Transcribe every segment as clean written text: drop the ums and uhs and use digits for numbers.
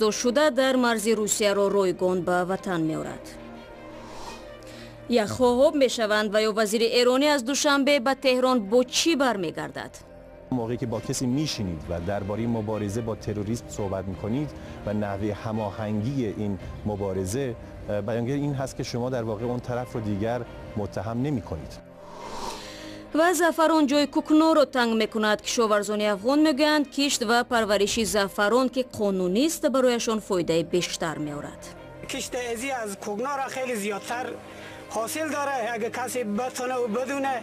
Шуда дар марзи Русияро ройгон ба ватан меорад. Яхҳо об мешаванд ва ё вазири эронӣ аз Душанбе ба Теҳрон бо чӣ бармегардад? موقعی که با کسی میشینید و درباره مبارزه با تروریسم صحبت میکنید و نحوه هماهنگی این مبارزه، بیانگر این هست که شما در واقع اون طرف رو دیگر متهم نمی کنید. Ва заъфарон ҷои кукнорро танг мекунад. Кишоварзони афғон мегӯянд, кишт ва парвариши заъфарон, ки қонунист, барояшон фоидаи бештар меорад. کشت ازی از کوکنار خیلی زیادتر حاصل داره، اگه کسی بتونه و بدونه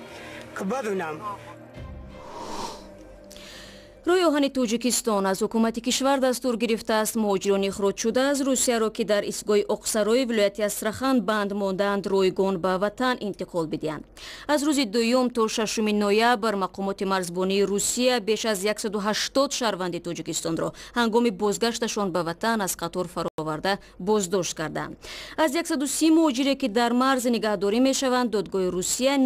که بدونم. Роҳи оҳани Тоҷикистон аз ҳукумати кишвар дастур гирифтааст, муҳоҷирони ихроҷшуда аз Русияро, ки дар истгоҳи Оқсарои вилояти Астрахан банд мондаанд, ройгон ба ватан интиқол бидиҳанд. Аз рӯзи 2 то 6 ноябр мақомоти марзбонии Русия беш аз 180 шаҳрванди Тоҷикистонро ҳангоми бозгашташон ба ватан аз қатор фароварда боздошт карданд. Аз 130 муҳоҷире, ки дар марз нигаҳдорӣ мешаванд, додгоҳи Русия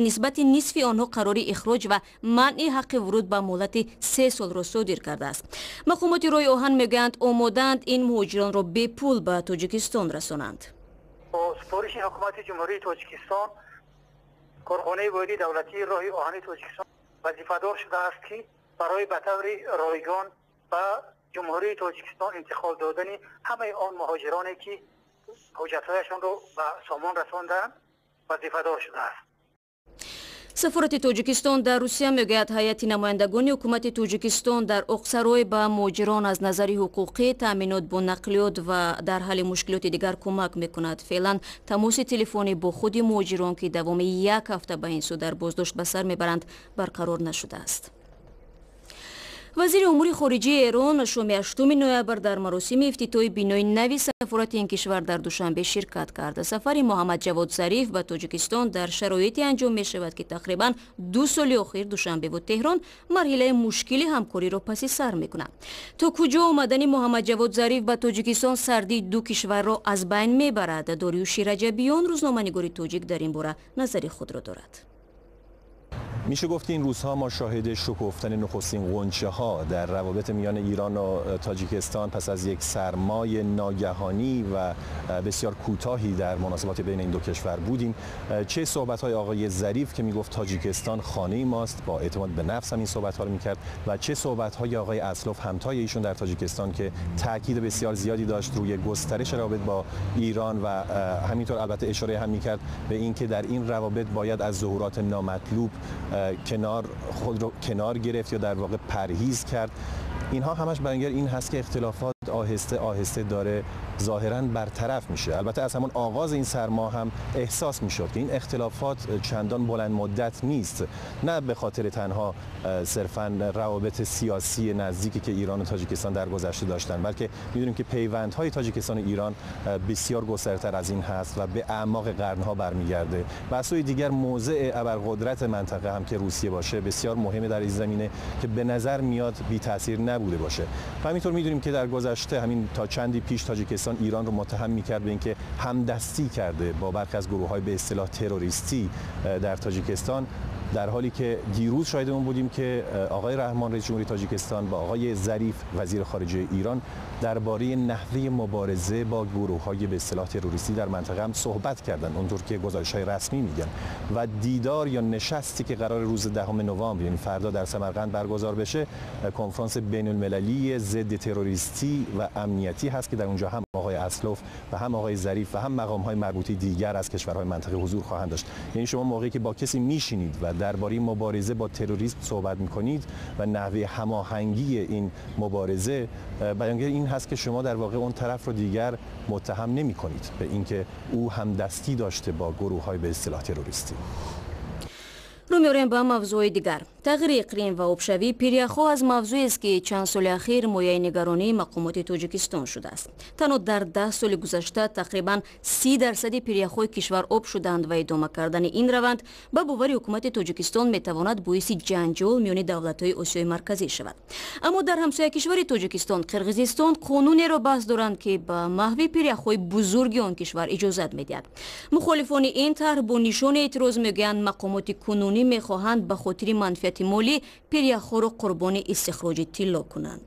нисбати нисфи онҳо қарори ихроҷ ва манъи ҳаққи вуруд ба муҳлати 3 солро содир кардааст. Мақомоти роҳи оҳан мегӯянд, омодаанд ин муҳоҷиронро бепул ба Тоҷикистон расонанд. Бо супориши ҳукумати Ҷумҳурии Тоҷикистон корхонаи воҳиди давлатии роҳи оҳани Тоҷикистон вазифадор шудааст, ки барои ба таври ройгон ба Ҷумҳурии Тоҷикистон интиқол додани ҳамаи он муҳоҷироне, ки ҳуҷҷатҳояшонро ба сомон расондаанд, вазифадор шудааст. Сафорати Тоҷикистон дар Русия мегӯяд, ҳайати намояндагони ҳукумати Тоҷикистон дар Оқсарой ба муҳоҷирон аз назари ҳуқуқӣ, таъминот бо нақлиёт ва дар ҳалли мушкилоти дигар кӯмак мекунад. Феълан тамоси телефонӣ бо худи муҳоҷирон, ки давоми як ҳафта ба ин сӯ дар боздошт ба сар мебаранд, барқарор нашудааст. Вазири умури хориҷии Эрон шоми 8 ноябр дар маросими ифтитоҳи бинои нави сафорати ин кишвар дар Душанбе ширкат кард. Сафари Муҳаммад Ҷавод Зариф ба Тоҷикистон дар шароите анҷом мешавад, ки тақрибан 2 соли охир Душанбеву Теҳрон марҳилаи мушкили ҳамкориро паси сар мекунанд. То куҷо омадани Муҳаммад Ҷавод Зариф ба Тоҷикистон сардии ду кишварро аз байн мебарад? Дориюши Раҷабиён, рӯзноманигори тоҷик, дар ин бора назари худро дорад. میشه گفت که این روزها ما شاهد شکفتن نخستین غنچه ها در روابط میان ایران و تاجیکستان پس از یک سرمای ناگهانی و بسیار کوتاهی در مناسبات بین این دو کشور بودیم. چه صحبت های آقای ظریف که میگفت تاجیکستان خانه ماست، با اعتماد به نفس هم این صحبت ها رو میکرد، و چه صحبت های آقای اصلوف، همتای ایشون در تاجیکستان، که تاکید بسیار زیادی داشت روی گسترش روابط با ایران و همینطور البته اشاره هم میکرد به اینکه در این روابط باید از ظهورات نامطلوب کنار خود رو کنار گرفت یا در واقع پرهیز کرد. اینها همش بیانگر این هست که اختلافات آهسته آهسته داره ظاهرا برطرف میشه. البته از همون آغاز این سرما هم احساس میشد که این اختلافات چندان بلند مدت نیست، نه به خاطر تنها صرفا روابط سیاسی نزدیکی که ایران و تاجیکستان در گذشته داشتن، بلکه میدونیم که پیوندهای تاجیکستان و ایران بسیار گسترده‌تر از این هست و به اعماق قرنها برمیگرده. و از سوی دیگر موضع ابرقدرت منطقه هم که روسیه باشه بسیار مهمه در این زمینه که به نظر میاد بی تاثیر نبوده باشه. و همینطور میدونیم که در گذشته، همین تا چندی پیش، تاجیکستان ایران رو متهم میکرد به اینکه همدستی کرده با برخی از گروه های به اصطلاح تروریستی در تاجیکستان، در حالی که دیروز شاهد اون بودیم که آقای رحمان، رئیس جمهوری تاجیکستان، با آقای ظریف، وزیر خارجه ایران، درباره نحوه مبارزه با گروه های به اصطلاح تروریستی در منطقه هم صحبت کردن، اونطور که گزارش های رسمی میگن. و دیدار یا نشستی که قرار روز دهم نوامبر، یعنی فردا، در سمرقند برگزار بشه، کنفرانس بین المللی ضد تروریستی و امنیتی هست که در اونجا هم آقای اصلوف و هم آقای ظریف و هم مقام های مربوطه دیگر از کشورهای منطقه حضور خواهند داشت. یعنی شما موقعی که با کسی میشینید و درباره مبارزه با تروریسم صحبت میکنید و نحوه هماهنگی این مبارزه، بیانگر این هست که شما در واقع اون طرف رو دیگر متهم نمی کنید به اینکه او همدستی داشته با گروه های به اصطلاح تروریستی. Рӯ меорем ба мавзӯи дигар. Тағйири иқлим ва обшавии пиряхҳо аз мавзӯест, ки чанд соли ахир мояи нигаронии мақомоти Тоҷикистон шудааст. Танҳо дар 10 соли гузашта тақрибан 30 дарсади пиряхҳои кишвар об шуданд ва идома кардани ин раванд, ба бовари ҳукумати Тоҷикистон, метавонад боиси ҷанҷол миёни давлатҳои Осиёи Марказӣ шавад. Аммо дар ҳамсоя кишвари Тоҷикистон, Қирғизистон, қонунеро баҳс доранд, ки ба маҳви пиряхҳои бузурги он кишвар иҷозат медиҳад. Мухолифони ин тарҳ бо нишони эътироз мегӯянд, мақомоти кунунӣ мехоҳанд ба хотири манфиати молӣ пиряхҳоро қурбони истихроҷи тилло кунанд.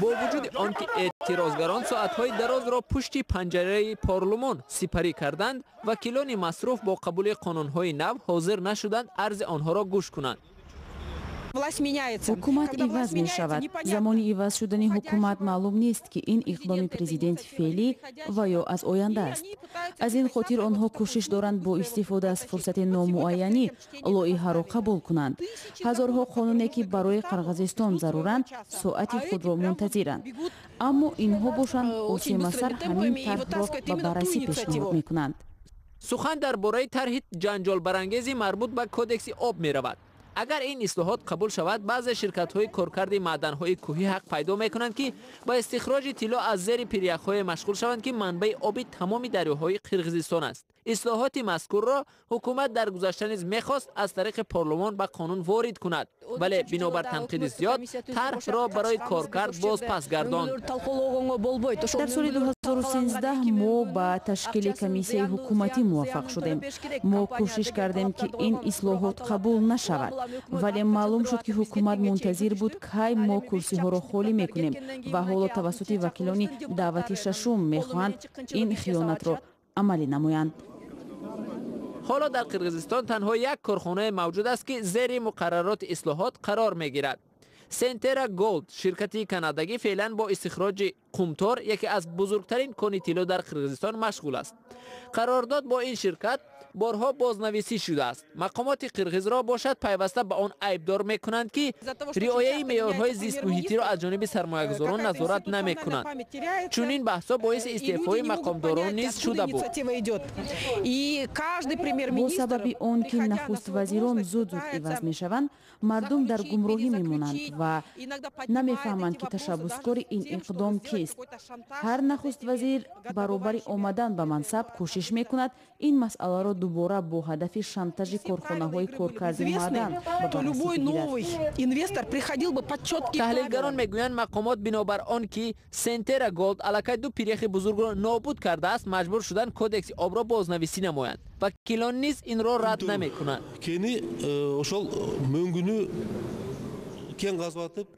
Бо вуҷуди он ки эътирозгарон соатҳои дарозро пушти панҷараи парлумон сипарӣ карданд, вакилони масруф бо қабули қонунҳои нав ҳозир нашуданд арзи онҳоро гӯш кунанд. Ҳукумат иваз мешавад. Замони иваз шудани ҳукумат маълум нест, ки ин иқдоми президенти феълӣ ва ё аз оянда аст. Аз ин хотир онҳо кӯшиш доранд бо истифода аз фурсати номуайянӣ лоиҳаро қабул кунанд. Ҳазорҳо қонуне, ки барои Қирғизистон заруранд, соати худро мунтазиранд. Аммо инҳо бошанд осемасар ҳамин тарҳро ба баррасӣ пешниҳод мекунанд. Сухан дар бораи тарҳи ҷанҷолбарангези марбут ба кодекси об меравад. Агар ин ислоҳот қабул шавад, баъзе ширкатҳои коркарди маъданҳои кӯҳӣ ҳақ пайдо мекунанд, ки ба истихроҷи тилло аз зери пиряхҳое машғул шаванд, ки манбаи оби тамоми дарёҳои Қирғизистон аст. Ислоҳоти мазкурро ҳукумат дар гузашта низ мехост аз тариқи парлумон ба қонун ворид кунад, вале бинобар танқиди зиёд тарҳро барои коркард боз пас гардонд. Дар соли 2013 мо ба ташкили комиссияи ҳукуматӣ муваффақ шудем. Мо кӯшиш кардем, ки ин ислоҳот қабул нашавад, вале маълум шуд, ки ҳукумат мунтазир буд, кай мо курсиҳоро холӣ мекунем ва ҳоло тавассути вакилони даъвати шашум мехоҳанд ин хиёнатро амалӣ намоянд. Ҳоло дар Қирғизистон танҳо як корхонае мавҷуд аст, ки зери муқаррароти ислоҳот қарор мегирад. Сентера Голд, ширкати канадагӣ, феълан бо истихроҷи Қумтор, яке аз бузургтарин кони тилло дар Қирғизистон, машғул аст. Қарордод бо ин ширкат борҳо бознависӣ шудааст. Мақомоти қирғизро бошад пайваста ба он айбдор мекунанд, ки риояи меъёрҳои зистмуҳитиро аз ҷониби сармоягузорон назорат намекунанд. Чунин баҳсҳо боиси истеъфои мақомдорон низ шуда буд. Бо сабаби он ки нахуствазирон зуд-зуд иваз мешаванд, мардум дар гумроҳӣ мемонанд ва намефаҳманд, ки ташаббускори ин иқдом кист. Ҳар нахуствазир баробари омадан ба мансаб кӯшиш мекунад ин масъаларо дубора бо ҳадафи шантажи корхонаҳои коркарди маъдан ба баррасӣ бигирад. Таҳлилгарон мегӯянд, мақомот бинобар он ки Сентера Голд аллакай ду пиряхи бузургро нобуд кардааст, маҷбур шуданд кодекси обро бознависӣ намоянд. Вакилон низ инро рад намекунанд.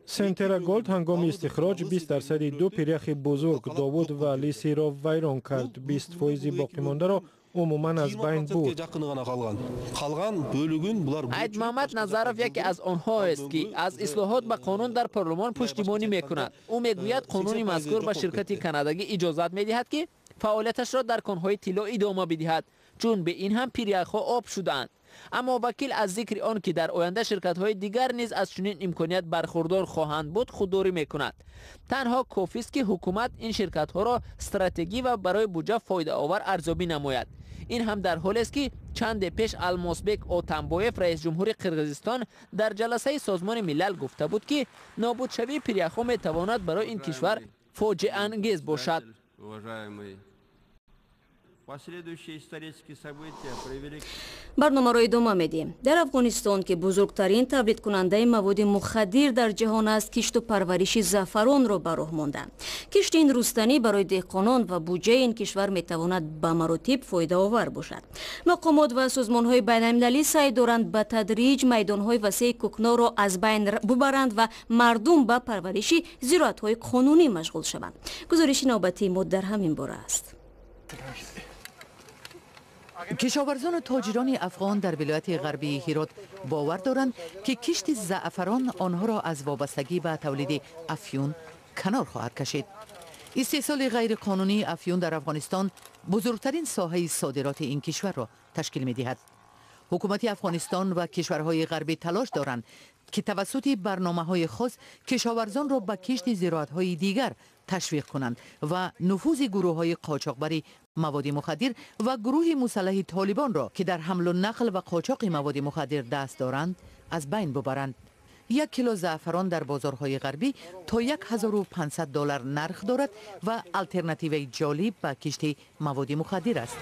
Сентера Голд ҳангоми истихроҷ 20% ду пиряхи бузург Довуд ва Лисиро вайрон кард. 20% боқимондаро умуман аз байн бурд. Айдмамад Назаров яке аз онҳоест, ки аз ислоҳот ба қонун дар парлумон пуштибонӣ мекунад. Ӯ мегӯяд, қонуни мазкур ба ширкати канадагӣ иҷозат медиҳад, ки фаъолияташро дар конҳои тилло идома бидиҳад, чун бе ин ҳам пиряхҳо об шудаанд. Аммо вакил аз зикри он ки дар оянда ширкатҳои дигар низ аз чунин имконият бархурдор хоҳанд буд, худдорӣ мекунад. Танҳо кофист, ки ҳукумат ин ширкатҳоро стратегӣ ва барои буҷа фоидаовар арзёбӣ намояд. Ин ҳам дар ҳолест, ки чанде пеш Алмосбек Отамбоев, раисҷумҳури Қирғизистон, дар ҷаласаи Созмони Милал гуфта буд, ки нобудшавии пиряхҳо метавонад барои ин кишвар фоҷиаангез бошад. Барномаро идома медиҳем. Дар Афғонистон, ки бузургтарин тавлидкунандаи маводи мухаддир дар ҷаҳон аст, кишту парвариши заъфаронро ба роҳ монданд. Кишти ин рустанӣ барои деҳқонон ва буҷаи ин кишвар метавонад ба маротиб фоидаовар бошад. Мақомот ва созмонҳои байналмилалӣ саъй доранд ба тадриҷ майдонҳои васеи кӯкнорро аз байн бубаранд ва мардум ба парвариши зироатҳои қонунӣ машғул шаванд. Гузориши навбатии мо дар ҳамин бора аст. Кишоварзону тоҷирони афғон дар вилояти ғарбии Ҳирот бовар доранд, ки кишти заъфарон онҳоро аз вобастагӣ ба тавлиди афюн канор хоҳад кашид. Истеҳсоли ғайриқонунии афюн дар Афғонистон бузургтарин соҳаи содироти ин кишварро ташкил медиҳад. Ҳукумати Афғонистон ва кишварҳои ғарбӣ талош доранд, ки тавассути барномаҳои хос кишоварзонро ба кишти зироатҳои дигар ташвиқ кунанд ва нуфузи гурӯҳҳои қочоқбари маводи мухаддир ва гурӯҳи мусаллаҳи Толибонро, ки дар ҳамлу нақл ва қочоқи маводи мухаддир даст доранд, аз байн бубаранд. 1 кило заъфарон дар бозорҳои ғарбӣ то $1500 нарх дорад ва алтернативаи ҷолиб ба кишти маводи мухаддир аст.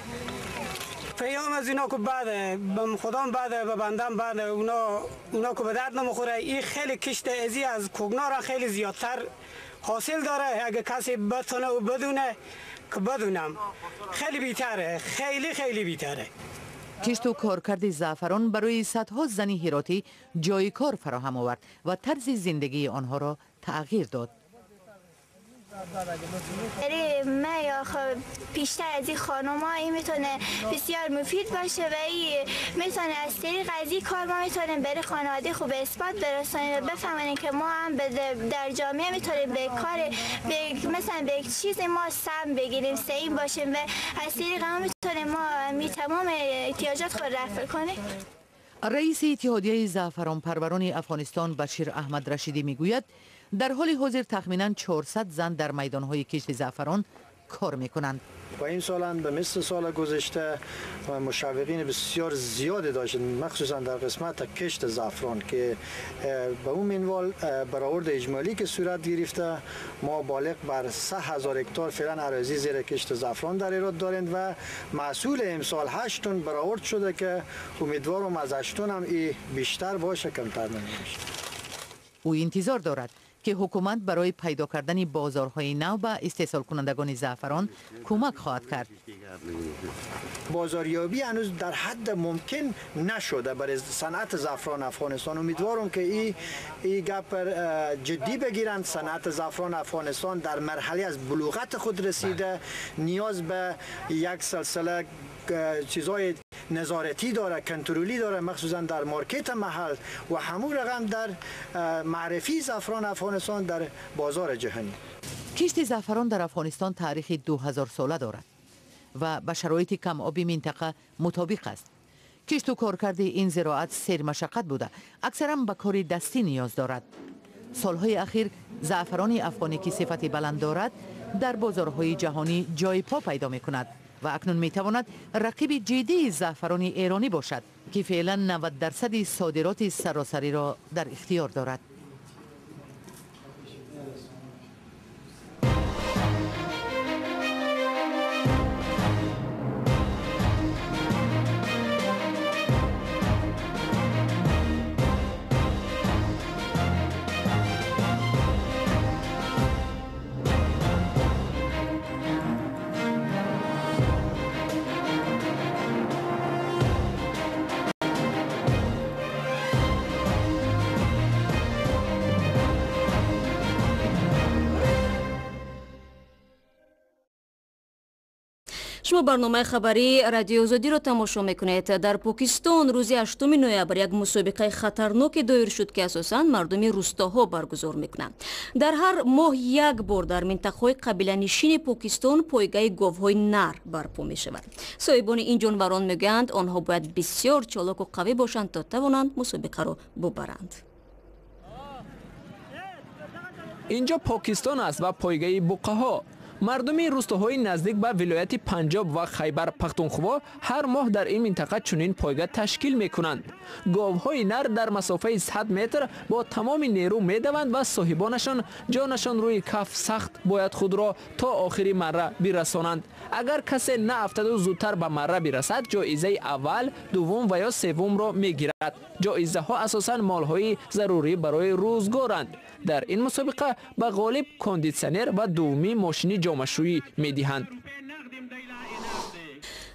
پیام از اینا که بعده خدام بعده به بندم بعده اونا که به درد نمیخوره. این خیلی کشت ازی از کوگنا را خیلی زیادتر حاصل داره. اگه کسی بتونه و بدونه که بدونم خیلی بیتره، خیلی خیلی بیتره. کشت و کارکرد زعفران برای صدها زن هراتی جای کار فراهم آورد و طرز زندگی آنها را تغییر داد. برای من یا بیشتر از این خانم‌ها این میتونه بسیار مفید باشه و این میتونه از طریق از این کار ما میتونیم برای خانواده خوب اثبات برسانیم و بفهمونیم که ما هم در جامعه میتونیم به کار مثلا به یک چیز ما سهم بگیریم، سهیم باشیم و از طریق ما میتونیم ما تمام احتیاجات خود رفع کنیم. رئیس اتحادیه زعفران پروران افغانستان بشیر احمد رشیدی میگوید در حال حاضر تخمینا 400 زن در میدانهای کشت زعفران کار میکنند. و این سال هم به مثل سال گذشته مشوقین بسیار زیادی داشتند، مخصوصا در قسمت کشت زعفران که به اون منوال برآورد اجمالی که صورت گرفته ما بالغ بر 3000 هکتار فعلا اراضی زیر کشت زعفران در ایراد دارند و محصول امسال 8 تن برآورد شده که امیدوارم از 8 تن هم ای بیشتر باشه، کمتر نمیشه. او انتظار دارد که حکومت برای پیدا کردن بازارهای نو به استحصال کنندگان زعفران کمک خواهد کرد. بازاریابی هنوز در حد ممکن نشده برای صنعت زعفران افغانستان. امیدوارم که این گپ جدی بگیرند. صنعت زعفران افغانستان در مرحله از بلوغت خود رسیده، نیاز به یک سلسله چیزهای نظارتی داره، کنترلی داره، مخصوصا در مارکت محل و همون رقم در معرفی زعفران افغانستان در بازار جهانی. کشت زعفران در افغانستان تاریخ 2000 ساله دارد و به شرایط کم آبی منطقه مطابق است. کشت و کارکرد این زراعت سیر مشقت بوده، اکثرا به کار دستی نیاز دارد. سالهای اخیر زعفران افغانی که صفت بلند دارد در بازارهای جهانی جای پا پیدا می کند و اکنون می تواند رقیب جدی زعفران ایرانی باشد که فعلا 90% صادرات سراسری را در اختیار دارد. Шумо барномаи хабарии Радиои Озодиро тамошо мекунед. Дар Покистон рӯзи 8 ноябр як мусобиқаи хатарноке доир шуд, ки асосан мардуми рустоҳо баргузор мекунанд. Дар ҳар моҳ як бор дар минтақаҳои қабиланишини Покистон пойгаи говҳои нар барпо мешавад. Соҳибони ин ҷонварон мегӯянд, онҳо бояд бисёр чолоку қавӣ бошанд, то тавонанд мусобиқаро бубаранд. Инҷо Покистон аст ва пойгаи буқаҳо. Мардуми рустоҳои наздик ба вилояти Панҷоб ва Хайбар Пахтунхво ҳар моҳ дар ин минтақа чунин пойга ташкил мекунанд. Говҳои нар дар масофаи 100 метр бо тамоми нерӯ медаванд ва соҳибонашон ҷонашон рӯи каф сахт бояд худро то охири марра бирасонанд. Агар касе наафтаду зудтар ба марра бирасад, ҷоизаи аввал, дуввум ва ё севумро мегирад. Ҷоизаҳо асосан молҳои зарурӣ барои рӯзгоранд. Дар ин мусобиқа ба ғолиб кондитсионер ва дуввумӣ мошини ҷомашӯӣ медиҳанд.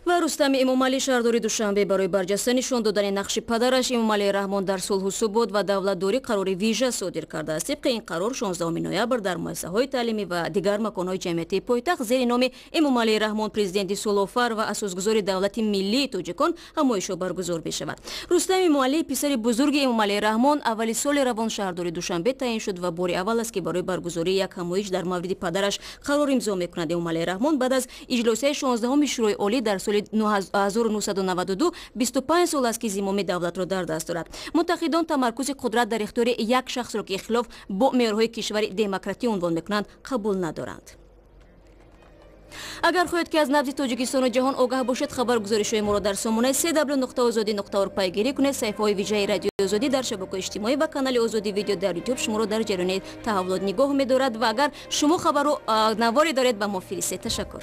Ва Рустами Эмомалӣ, шаҳрдори Душанбе, барои барҷаста нишон додани нақши падараш Эмомалӣ Раҳмон дар сулҳу субот ва давлатдорӣ қарори вижа содир кардааст. Тибқи ин қарор 16 ноябр дар муассисаҳои таълимӣ ва дигар маконҳои ҷамъиятии пойтахт зери номи Эмомалӣ Раҳмон, президенти сулҳофар ва асосгузори давлати миллии тоҷикон, ҳамоишҳо баргузор мешавад. Рустами Эмомалӣ, писари бузурги Эмомалӣ Раҳмон, аввали соли равон шаҳрдори Душанбе таъин шуд ва бори аввал аст, ки барои баргузории як ҳамоиш дар мавриди падараш қарор имзо мекунад. Эмомалӣ Раҳмон баъд аз иҷлосияи 16 Шӯрои Олӣ дар соли 1992 25 сол аст, ки зимоми давлатро дар даст дорад. Мунтақидон тамаркузи қудрат дар ихтиёри як шахсро, ки ихтилоф бо меъёрҳои кишвари демократӣ унвон мекунанд, қабул надоранд. Агар хоҳед, ки аз набзи Тоҷикистону ҷаҳон огаҳ бошед, хабаргузоришҳои моро дар сомонаи cw.ozodi.org пайгирӣ кунед. Саҳифаҳои вижаи Радиои Озодӣ дар шабакаҳои иҷтимоӣ ва канали Озодӣ видео дар YouTube шуморо дар ҷараёни таҳаввулот нигоҳ медорад ва агар шумо хабару наворе доред, ба мо фиристед. Ташаккур.